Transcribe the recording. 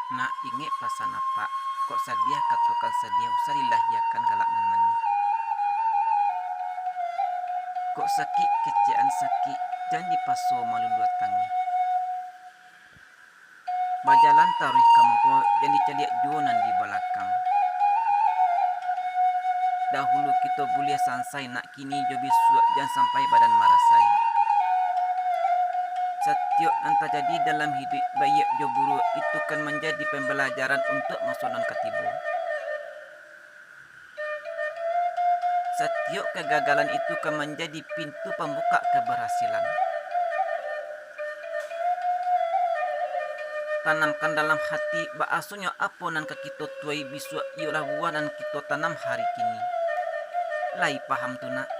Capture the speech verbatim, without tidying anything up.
Nak, ingek pasan apak, kok sadiah katokan sadiah, usah dilahiakan galak nan manih. Kok sakik kecekan sakik, jan dipaso maluluah tangih. Bajalan taruih ka muko, jan dicaliak juo nan di balakang. Dahulu kito buliah sansai, nak, kini jo bisuak jan sampai badan marasai. Satiok nan tajadi dalam hiduik, baiak jo buruak, itu kan manjadi pambalajaran untuak maso nan ka tibo. Satiok kagagalan itu ka manjadi pintu pambukak kabarhasilan. Tanamkan dalam hati, ba'asonyo apo nan ka kito tuai bisuak, iyolah buah nan kito tanam hari kini. Lai paham tu, nak?